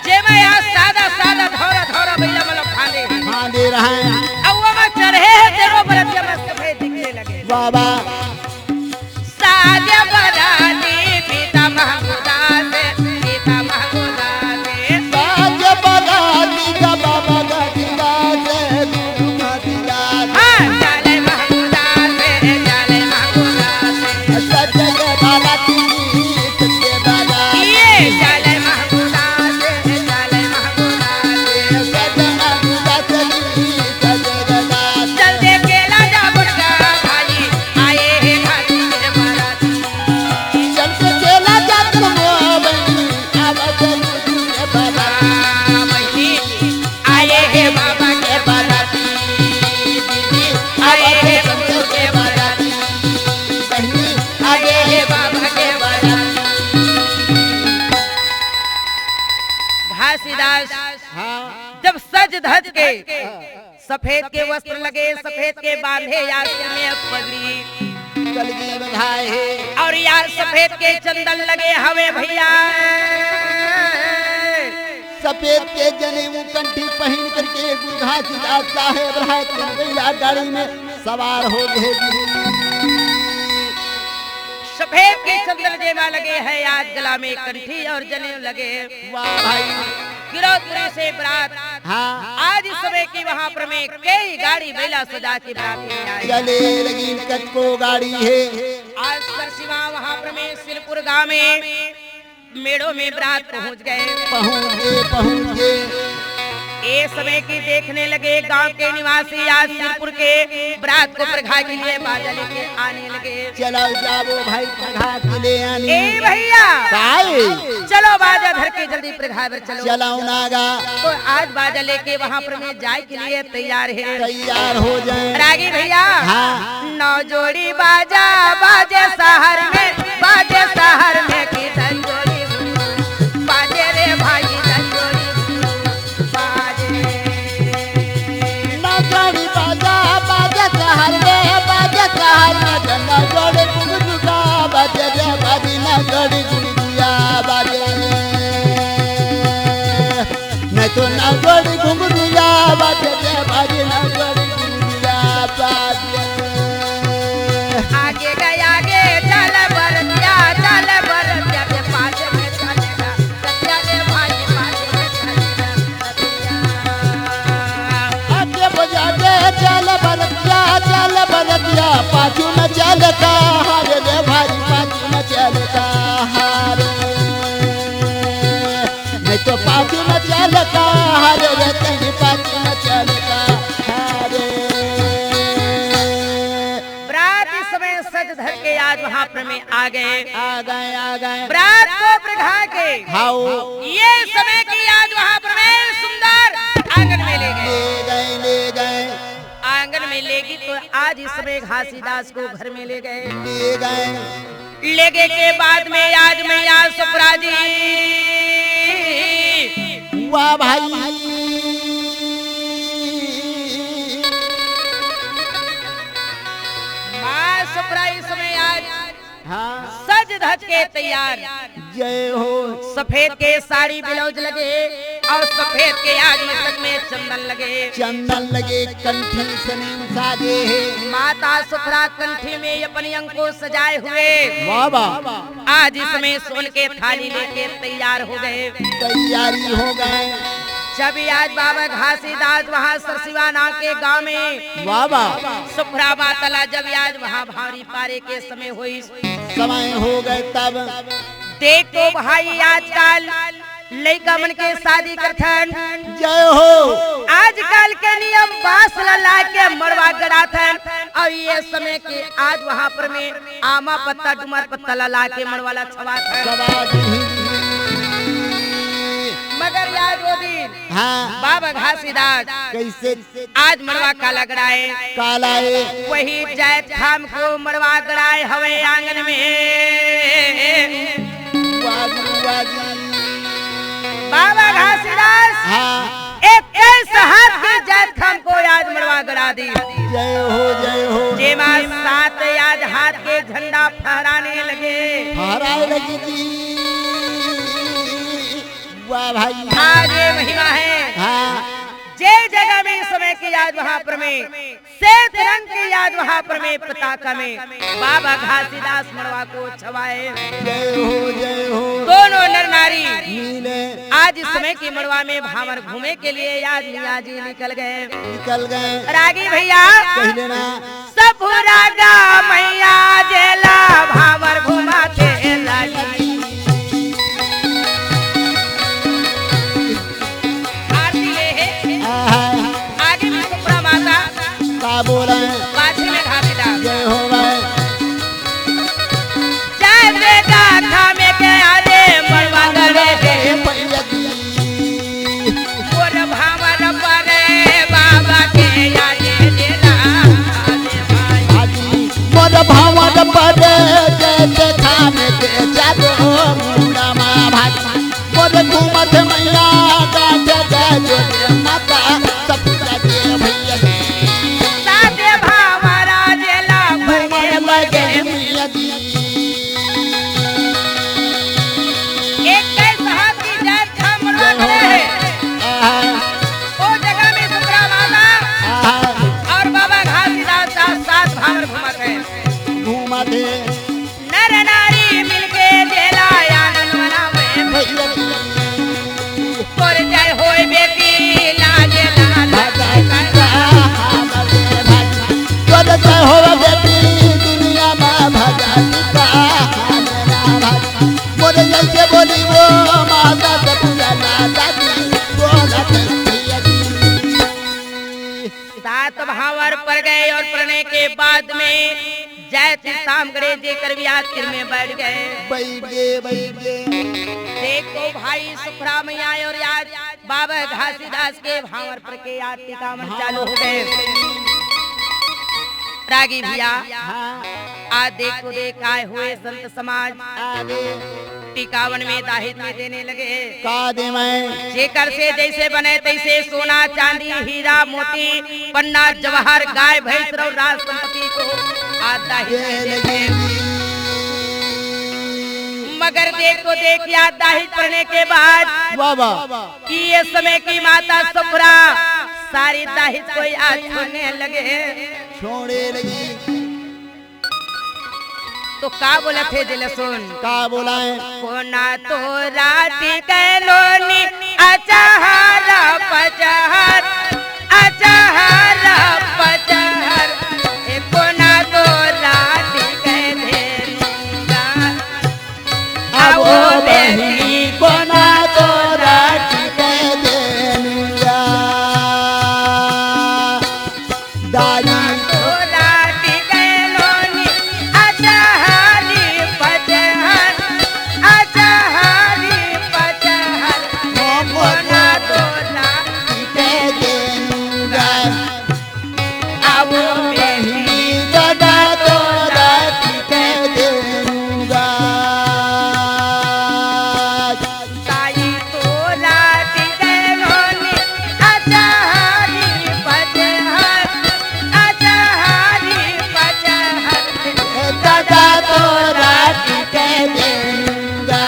जेमा आज सादा, सादा धौरा, धौरा बैला मतलब फांदे। फांदे रहे। अब वो में चढ़े है तेरो बरतिया में सफेद दिखने लगे। वाह, वाह। साज बराती सीता महंगूदा से, सीता महंगूदा से। साज बराती गबा बगतिया से, गुरु मतिया से। हाँ, चले महंगूदा से, चले महंगूदा से। सज के बराती, सज के बराती। ये चले महंगूदा से, चले महंगूदा से। सज महंगूदा से, सज बराती। चल दे केला जा बड़का भाई, आए हे घाटी के बाराती। चल के चला जात रहो बहिनी, आवा चलू के बाराती। बहिनी, आए हे बाबा के बाराती। दीदी, आए हे संतोष के बाराती। बहिनी, आए हे बाबा के बाराती। घासीदास हाँ। जब सज धज के सफेद के वस्त्र लगे, सफेद के बांधे या सिर में पगड़ी। कलगी बधाए हे। और या सफेद के चंदन लगे हवे भैया। सफेद के जनेऊ कंठी पहिन करके गुरु घासीदास साहेब राहत भैया गाड़ी में सवार हो गए। सफेद के चंदन जेमा लगे है, आज गला में कंठी और जनेऊ लगे। वाह भाई। गिरौदपुरी से बरात हाँ। आज इस समय की वहां पर में कई गाड़ी बैला सजा के बरात में आई। चले लगी कतको गाड़ी हे। आज सरसिवा वहां पर में सिरपुर गांव में मेड़ो में बरात पहुंच गए। पहुंच गए, पहुंच गए। ए समय की देखने लगे गांव के निवासी आज सिरपुर के बरात को प्रघा के लिए बाजा लेके आने लगे। चलो जाओ भाई, प्रघा के ले आनी। ए भैया, काहे? चलो बाजा धर के जल्दी प्रघा बर चलो। चलो नागा। तो आज बाजा लेके वहां पर में जाए के लिए तैयार है। तैयार हो जाए। रागी भैया, हाँ। नौ जोड़ी बाजा बाजे शहर में, बाजे शहर में की दस जोड़ी बाजे रे भाई, दस जोड़ी बाजे। नौ जोड़ी बाजा बाजे शहर में, बाजे शहर में, नौ जोड़ी घुघरू बाजे रे बाजी, नौ जोड़ी घुघरू बाजे। नहीं तो नौ जोड़ी घुघरू बाजे रे बाजी, नौ जोड़ी घुघरू बाजे। आगे गए आगे चल बरतिया, चल बरतिया के पाछे में चल जा। आगे बजा दे, चल बरतिया, चल बरतिया, पाछू में चल कहारे रे भाई, पाछू में चल कहारे। नहीं तो पाछू में चल कहारे रे, तेरी पाछू में चल कहारे। बरात इस समय सज धज के आज वहां पर में आ गए। आ गए, आ गए। बरात को प्रघा के हाओ। ये समय की आज वहां पर में सुंदर आंगन में ले गए। ले गए, ले गए। आंगन में लेगी तो आज इस समय घासीदास को घर में ले गए। ले गए। लेगे के बाद में आज मैया सुपरा जी वाह भाई। माँ सुपरा इस समय आज हाँ। सज धज के तैयार। जय हो। सफेद के साड़ी ब्लाउज लगे और सफेद के आज मस्तक में चंदन लगे। चंदन लगे, कंठी सनीम साजे हे। माता सुपरा कंठी में अपनी अंग को सजाए हुए वाह, वाह। आज इस समय सोन के थाली लेके तैयार हो गए। तैयारी हो गए। जब आज बाबा घासीदास वहाँ सरसिवा नाम के गांव में वाह, वाह। सुपरा मातला जब आज वहाँ भारी पारे के समय हुई। समय हो गए तब। देख तो भाई आजकल लइका मन के शादी करथन। जय हो। आजकल के नियम बांस ला ला के मड़वा गड़ाथन। और ये समय के आज वहाँ पर में आमा पत्ता, डुमर पत्ता ला ला के मड़वा ला छवाथन। सवाल नहीं। मगर याद वो दिन हाँ। बाबा घासीदास कैसे आज मड़वा काला गड़ाए। काला ए। वही जायत खाम को मड़वा गड़ाए हवे आंगन में। वाह जी, वाह जी। बाबा घासीदास हाँ। इक्कीस हाथ के जैतखाम को आज मड़वा गड़ा दी। जय हो, जय हो। जेमा सात आज हाथ के झंडा फहराने लगे। फहराए लगी जी। वाह भाई। आज ये महिमा है। हाँ। जे जगह में इस समय की आज वहां पर में श्वेत रंग के आज वहां पर में पताका में बाबा घासीदास मड़वा को छवाए। जय हो, जय हो। दोनों नर नारी मिले। आज इस समय की मड़वा में भांवर घूमे के लिए आज मियाँ जी निकल गए। निकल गए। रागी भैया। कह देना। सब रागा मैया जेला भांवर घुमा के लागी। आरती ले हे। आहा। आगे में सुखरा माता। का बोले? पाछे में घासीदास। जय हो भाई। जय बेटा थामे के आजे मड़वा गले हे। भैया जी। मोर भांवर परे बाबा के आजे देला। आजे भाई। हाजी, मोर भांवर परे जैसे थामे के जादू मुंडा मा भाई। मोर घूमत मैया गाठ गाठ माता सपुरा दे भैया जी। साथे भांवरा जेला घूमत मगे मैया जी। एक कई साहब की जय खाम रहे। आहा। ओ जगह में सुखरा माता आहा। और बाबा घासीदास साथ साथ भांवर घूमत है। घूमत है। नर नारी मिलके जेला आनंद मनावे। भैया जी। तोर जय होय बेटी लागे लाल। भगत का हाथ में भगत। तोर जय होय बेटी दुनिया में भगत का हाथ में भगत। मोर जैसे बोली वो माता सपुरा ना दादी। बोलत भैया जी। सात भांवर पर गए और पढ़ने के बाद में जय श्री श्याम गणेश जी कर भी आखिर में बैठ गए। बैठ गए, बैठ गए। देखो भाई सुखरा मैया और याद बाबा घासीदास के भांवर पर के याद टिकावन हाँ। चालू हो गए। रागी भैया हाँ। आज देखो देख आए हुए संत समाज आगे। टिकावन में दाहित में देने लगे। का दे मैं? जेकर से जैसे बने तैसे सोना, चांदी, हीरा, मोती, पन्ना, जवाहर, गाय, भैंस और राज संपत्ति को आज दाहित दे में देने लगे। मगर देखो देख याद दाहित पढ़ने के बाद वाह, वाह। कि ये समय की माता सुखरा सारी दाहित को याद छोड़ने लगे। छोड़े लगी। तो का बोलत हे जेला सुन? का बोलाए? कोना तो राती कैलोनी अचहर पचहर, अचहर पचहर। ए कोना तो राती कैलोनी आवो बहिनी कोना तोरा टिके देनुरा। दाई तोरा टिके लोनी, अचहरी पचहर, अचहरी पचहर। कोना तोरा टिके देनुरा। आवो बहिनी दादा तोरा टिके देनुरा। ताई तोरा टिके लोनी, अचहरी पचहर, अचहरी पचहर। दादा तोरा टिके देनुरा।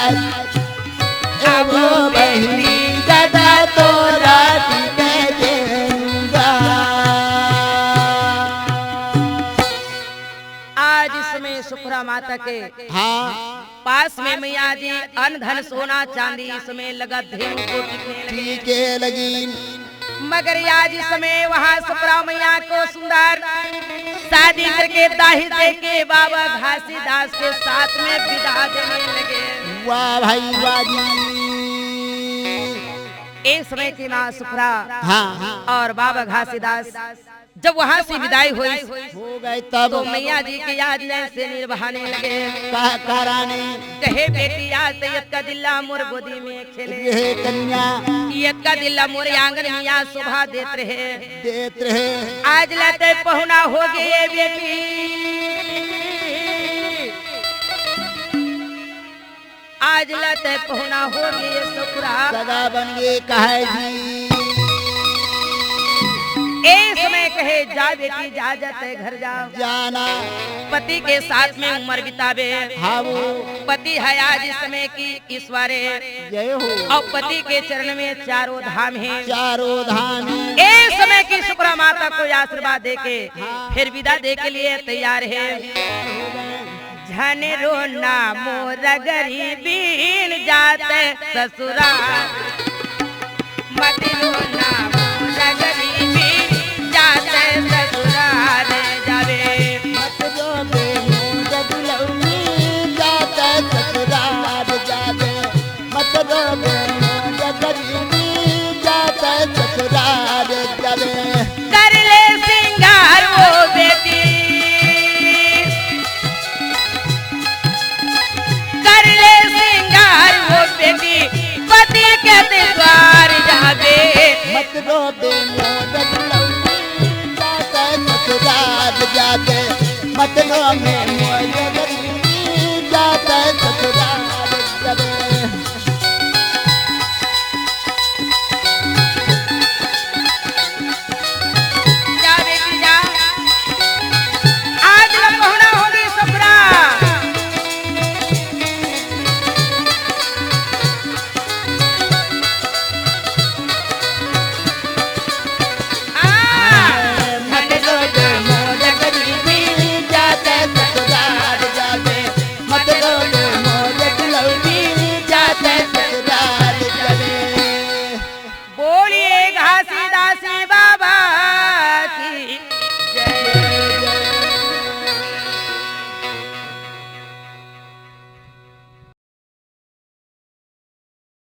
आवो बहिनी दादा तोरा टिके देनुरा। आज इस समय सुखरा माता के हाँ। पास में मैया जी अन्न धन सोना चांदी इस समय लगा धेनु को टिकने लगे। टिके लगी। मगर आज इस समय वहाँ सुखरा मैया को सुंदर शादी करके दाहित देके बाबा घासीदास के साथ में विदा देने लगे। वाह भाई वाह जी। इस समय की माँ सुखरा हाँ, हाँ। और बाबा घासीदास जब वहाँ से विदाई हुई हो गए तब तो मैया जी की याद जैसे निर्वहाने लगे। का-, कराने कहे बेटी आज तो यक्का दिल्ला मोर गोदी में खेले। ये कन्या यक्का दिल्ला मोर आंगन में आज शोभा देत रहे। देत रहे। आज लाते पहुना हो गए बेटी। आज लाते पहुना हो गए सुखरा। सगा बन गए कहे जी। ए समय कहे, "जा बेटी, जा, जा, तय घर जाव।" जाना। पति के साथ में उमर बिताबे। हावू। पति हे आज इस समय की ईश्वर हे। जय हो। अउ पति के चरण में चारों धाम हे। चारों धाम हे। ए समय की सुभद्रा माता को आशीर्वाद देके हाँ। फिर विदा दे के लिए तैयार हे। झन रोना मोर गरीबी, जात ससुरार। मत रोना मोर गरीबी, जात ससुरार जाबे। मत रोबे मोर दुलौनी, जात ससुरार जाबे। मत रोबे मोर गरीबी, जात ससुरार जाबे। कर ले सिंगार वो बेटी, कर ले सिंगार वो बेटी, पति के द्वार जाबे। मत रोबे मोर दुलौनी, जात ससुरार जाबे। मत रोबे